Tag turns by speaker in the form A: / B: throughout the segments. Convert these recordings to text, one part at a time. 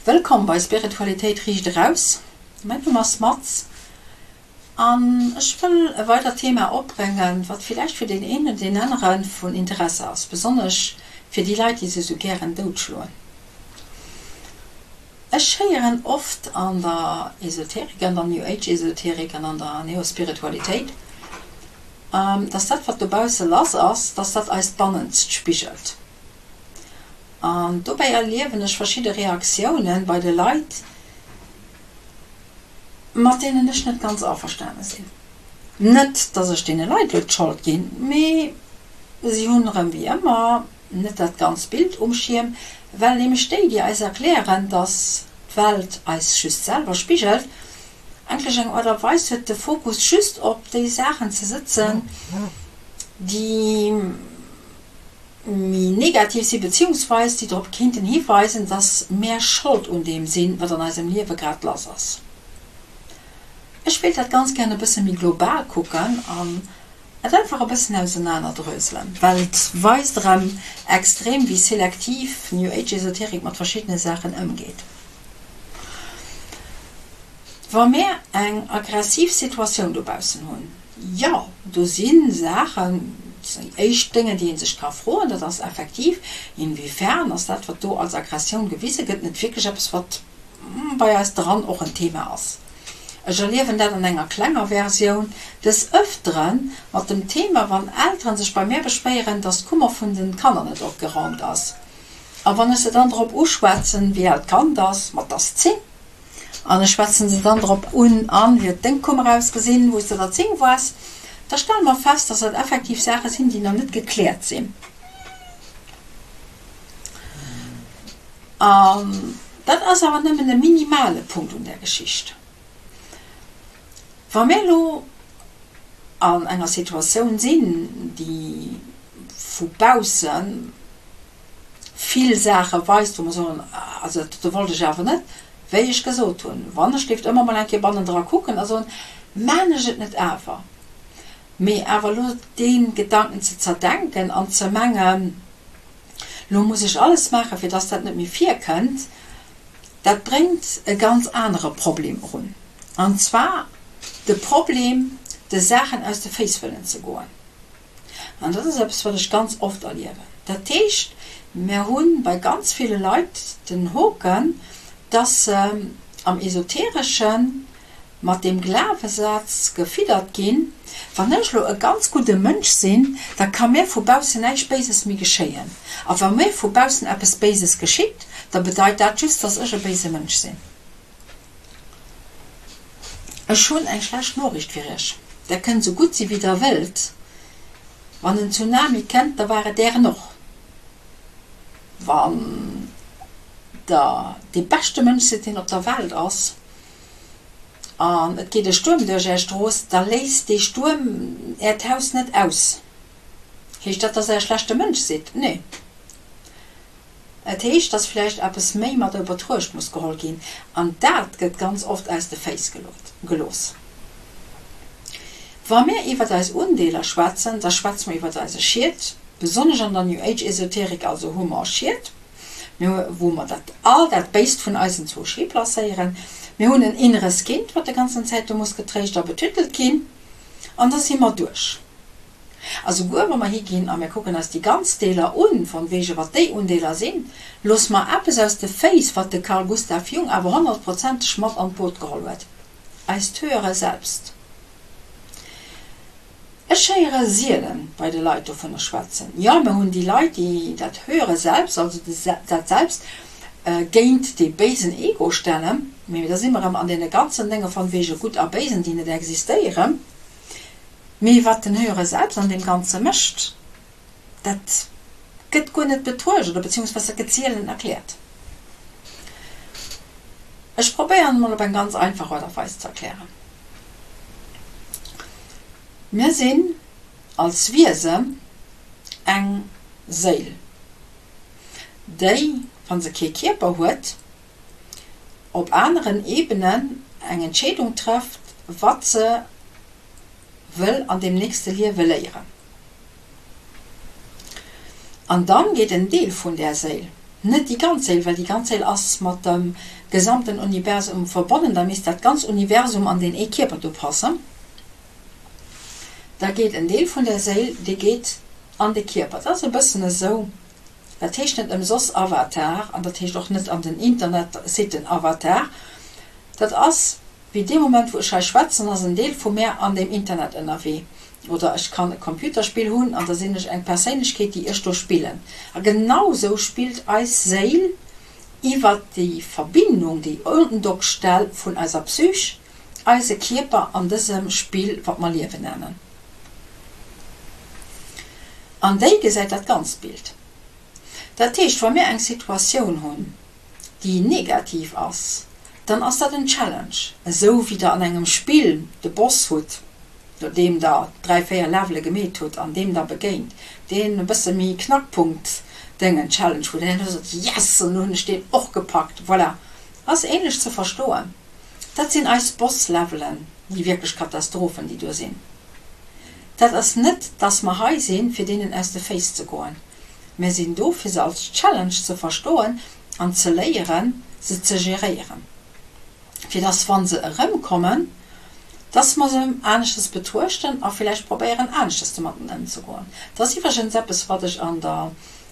A: Wëllkomm bei Spiritualitéit riicht eraus. Mäin Numm ass Maz an ech wëll e weidert Thema opbréngen, wat villäicht fir deen een oder deen anere vun Interesse ass, besonnesch fir déi Leit, déi sech esou gären doutschloen. Ech héieren oft an der Esoterik, an der New Age Esoterik an an der Neospiritualitéit, dass dat wat dobausse lass ass, dass dat eist Bannenst spigelt. An dobäi erliewen ech verschidde Reaktiounen bei de Leit, mat deenen ech net ganz averstane sinn. Net, dass ech deene Leit elo d'Schold ginn, mee si hunn erëm wéi ëmmer net dat ganz Bild um Schierm, well nämlech déi, déi eis erklären, dass d'Welt eis just selwer spigelt, eigentlech eng Aart a Weis huet, de Fokus just op déi Saachen ze sëtzen, déi. méi negativ sinn, beziehungsweis déi drop kéinten hiweisen, dass mär Schold un deem sinn, wat an eisem Liewe grad lass ass. Ech wéilt dat ganz gären e bësse méi global kucken an et einfach e bëssen ausenanerdröselen, well et weist erëm extrem, wéi selektiv New Age Esoterik mat verschiddene Saachen ëmgeet. Wa mär eng aggressiv Situatioun dobaussen hunn, Jo, do si Saachen, déi éischt Dénge, déi ee sech ka froen, dat ass effektiv, Inwiefern ass dat, wat do als Aggressioun gewise gëtt, net wierklech eppes, wat bei eis dran och en Thema ass? Ech erliewen dat an enger klenger Versioun des Ëfteren mat dem Thema, wann Elteren sech bei mär beschwéieren, dass d'Kummer vun de Kanner net opgeraumt ass. A wann ech se dann drop uschwätzen, wéi al d'Kand ass, ma 't ass 10, An ech schwätzen se dann drop un, An, wéi huet deng Kummer ausgesinn, wou s de der 10 woars? Da stelle mer fest, dass dat effektiv Saache sinn, déi nach net gekläert sinn. An dat ass awer nëmmen e minimale Punkt un där Geschicht. Wa mir elo an enger Situatioun sinn, déi vu baussen vill Saache weist, wou mer soen, also dat dote wollt ech awer net, wéi ech gesot hunn, wann ech géif ëmmer mol eng Kéier bannendra kucken a soen, maan ech et net awer? Mee awer elo dee Gedanken ze zerdenken an ze mengen, lo muss ech alles maachen, fir dass dat net méi virkënnt, dat bréngt e ganz anere Problem erun, an zwar de Problem, de Saachen aus de Féiss wëllen ze goen. An dat ass eppes, wat ech ganz oft erliewen. Dat heescht, mir hu bei ganz ville Leit den Hoken, dass se am Esoteresche mat deem Glawesaz gefiddert ginn, Wann ech elo e ganz gudde Mënsch sinn, da ka mir vu baussen näischt Béises méi geschéien. A wa mir vu baussen eppes Béises geschitt, da bedeit dat just, dass ech e béise Mënsch sinn. Ech hunn eng schlecht Noriicht fir iech, Der kënnt sou gutt si wéi der wëllt, wann en Tsunami kennt, da war et ären och. Wann der dee beschte Mënsch sidd deen op der Welt ass, an et geet e Stuerm duerch är Strooss, da léisst dee Stuerm äert Haus net aus. Heescht dat, dass der e schlechte Mënsch sidd? Nee. Et heescht, dass vläicht eppes méi mat a Betruecht muss geholl ginn, an dat gëtt ganz oft aus de Féiss gelooss. Wa mir iwwert eis Undeeler schwätzen, da schwätze mer iwwert eise Schiet, besonnesch an der New Age Esoterik, also hu mer e Schiet, mir wou mer dat all dat Béist vun eisen zwou Schee placéieren. Mir hunn en inneres Kind, wat de ganzen Zäit do muss getréischt a betüttelt ginn, an da si mer duerch. A souguer wa mer higinn a mir kucken eis déi ganz Deeler un, von wege wat déi Undeeler sinn, loosse mer eppes aus de Féiss, wat de Carl Gustav Jung awer honnertprozenteg mat an d'Boot geholl huet, eist höhere Selbst. Ech héiere sielen bei de Leit dovunner schwätzen. Jo, mir hunn déi Leit, déi dat höhere Selbst, also dat Selbst, géint dee béisen Ego stellen, mee da si mer erëm an deene ganzen Dénge von wege Gutt a Béisen, déi net existéieren. Mee wat den Höhere Selbst an deem Ganze mécht, dat gëtt guer net betruecht oder beziehungsweise dat gëtt sielen erkläert. Ech probéieren et mol op eng ganz einfach Aart a Weis ze erklären. Mir sinn als Wiesen eng Séil, déi, wa se kee Kierper huet, op aneren Ebenen eng Entscheedung trëfft, wat se wëll an deem nächste Liewe léieren. An dann geet en Deel vun där Séil. Net déi ganz Séil, well déi ganz Séil ass mat dem gesamten Universum verbonnen, da misst dat ganz Universum an deen ee Kierper do passen. Da geet en Deel vun der Séil, dee geet an de Kierper. Dat ass e bëssen esou, dat heescht net ëmsoss Avatar an dat heescht och net an den Internetsiten Avatar. Dat ass wéi dee Moment, wou ech hei schwätzen, ass en Deel vu mär an deem Internet ënnerwee. Oder ech kann e Computerspill hunn an da sinn ech eng Perséinlechkeet, déi ech do spillen. A genau esou spillt eis Séil iwwer déi Verbindung, déi Undockstell vun eiser Psych, eise Kierper an dësem Spill, wat mer Liewen nennen. An déi gesäit dat ganzt Bild. Dat heescht, wa mir eng Situatioun hunn, déi negativ ass, dann ass dat en Challenge, esou wéi der an engem Spill de Boss hutt, nodeem der 3, 4 Levele gemeet hutt an deem der begéint, deen e bësse méi Knackpunkt Déngen Challenge, wou der herno sot, Yes, an elo hunn ech deen och gepackt. Voilà, ass ähnlech ze verstoen. Dat sinn eis Boss-Levelen, déi wierklech Katastrophen, déi do sinn. Dat ass net, dass mer hei sinn, fir deenen aus de Féiss ze goen. Mer sinn do, fir se als Challenge ze verstoen an ze léieren, se ze geréieren, fir dass, wa se erëmkommen, dass mer se aneschters betruechten a villäicht probéieren, aneschters domatten ëmzegoen. Dat ass iwwregens eppes, wat ech an der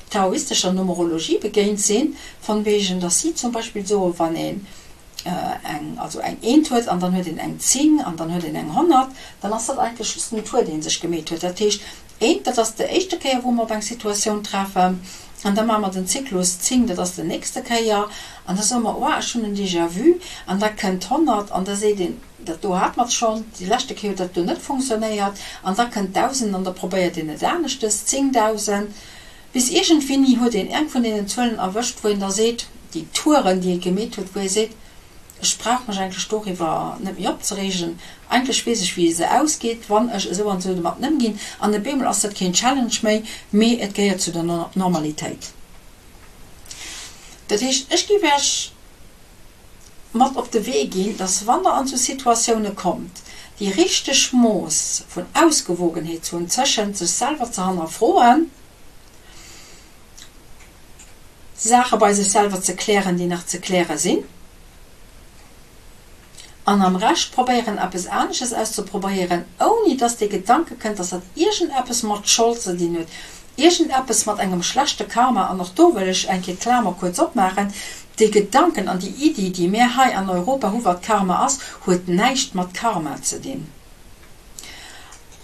A: taoistescher Numerologie begéint sinn, von wegen, dass si zum Beispill soen, wann een eng, also eng Eent huet an dann huet een eng 10 an dann huet een eng 100, dann ass dat eigentlech just en Tour, dee sech gemeet huet. Dat heescht, Eent, dat ass déi éischte Kéier, wou mer op eng Situatioun treffen an da maache mer den Zyklus 10, dat ass déi nächste Kéier an da soe mer, oh, ech hunn en Déjà-vu an da kënnt 100 an da seet een, dat do hate mer schonn, déi leschte Kéier huet dat do net funktionéiert an da kënnt 1.000 an da probéiert een et aneschtes, 10.000, bis iergendwéini huet een eng vun deenen Zuelen erwëscht, wou een da seet, déi Touren, déi ee gemeet huet, wou ee seet, Ech brauch mech eigentlech doriwwer net méi opzereegen. Eigentlech weess ech, wéi se ausgeet, wann ech esou an esou domatten ëmginn. An op eemol ass dat keen Challenge méi, mee et gehéiert zu der Normalitéit. Dat heescht, ech géif Iech mat op de Wee ginn, dass, wann Der an esou Situatioune kommt, déi richteg Mooss vun Ausgewogenheet ze hunn tëschent sech selwer ze hannerfroen, Saache bei sech selwer ze klären, déi nach ze kläre sinn, an am Rescht probéieren, eppes anesches auszeprobéieren, ouni dass dee Gedanke kënnt, dass dat iergendeppes mat Schold ze dinn huet, iergendeppes mat engem schlechte Karma. An och do wëll ech eng Kéier d'Klamer kuerz opmaachen, Dee Gedanken an déi Iddi, déi mär hei an Europa hu wat Karma ass, huet näischt mat Karma ze dinn.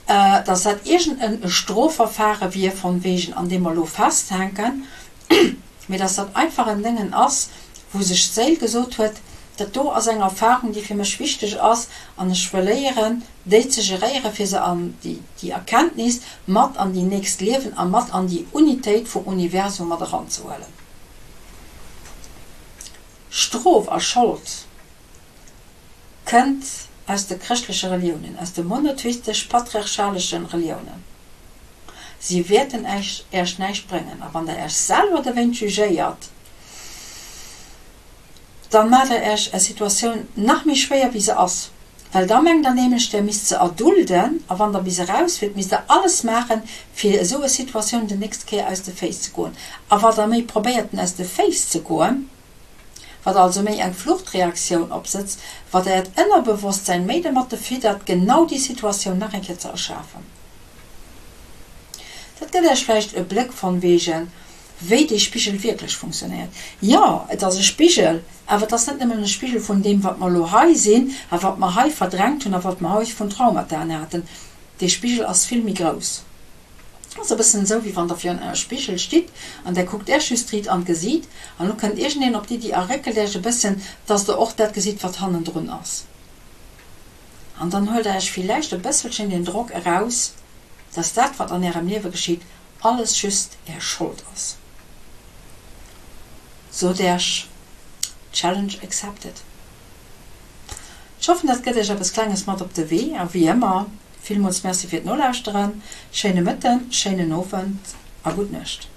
A: Dass dat iergend e Strofverfahre wier von wegen, an deem mer elo festhänken, mee dass dat einfach en Déngen ass, wou sech d'Séil gesot huet, dat do ass eng Erfahrung, déi fir mech wichteg ass an ech wëll léieren, déi ze geréieren, fir se an déi, déi Erkenntnis mat an déi nächst Liewen a mat an déi Unitéit vum Universum mat eranzehuelen. Strof a Schold. Kënnt aus de chrëschtleche Reliounen, aus de monotheistesch-patriarchaleschen Reliounen. Si wäerten Äech näischt bréngen. A wann der Äech selwer dowéint jugéiert, dann maacht der Äech Är Situatioun nach méi schwéier wéi se ass. Well da mengt der nämlech, der misst se erdulden, a wann der bis eraus wiert, misst der alles maachen, fir esou e Situatioun den nächste Kéier aus de Féiss ze goen. A wat der méi probéiert, aus de Féiss ze goen, Wat also méi eng Fluchtreaktioun opsëtzt, wat Äert Ënnerbewosstsäin méi domat befiddert, genau déi Situatioun nach eng Kéier ze erschafen. Dat gëtt Iech vläicht e Bléck von wegen, wéi dee Spigel wierklech funktionéiert. Jo, et ass e Spigel, awer et ass net nëmmen e Spigel vun deem, wat mer elo hei sinn a wat mer hei verdrängt hunn a wat mer hei vun Traumataen haten. Dee Spigel ass vill méi grouss. Ass e bëssen esou, wéi wann der virun engem Spigel stitt an der kuckt Äech just riit an d'Gesiit an lo kënnt iergendeen op d'Iddi a réckelt Äech e bëssen, dass der och dat gesitt, wat hannendrun ass. An dann huelt der Äech villäicht e bësselchen den Drock eraus, dass dat, wat an Ärem Liewe geschitt, alles just Är Schold ass. Sot Äech, Challenge accepted. Ech hoffen, dat gëtt Äech eppes Klenges mat op de Wee a wéi ëmmer, Villmools Merci fir d'Nolauschteren, schéine Mëtten, schéinen Owend a gutt Nuecht.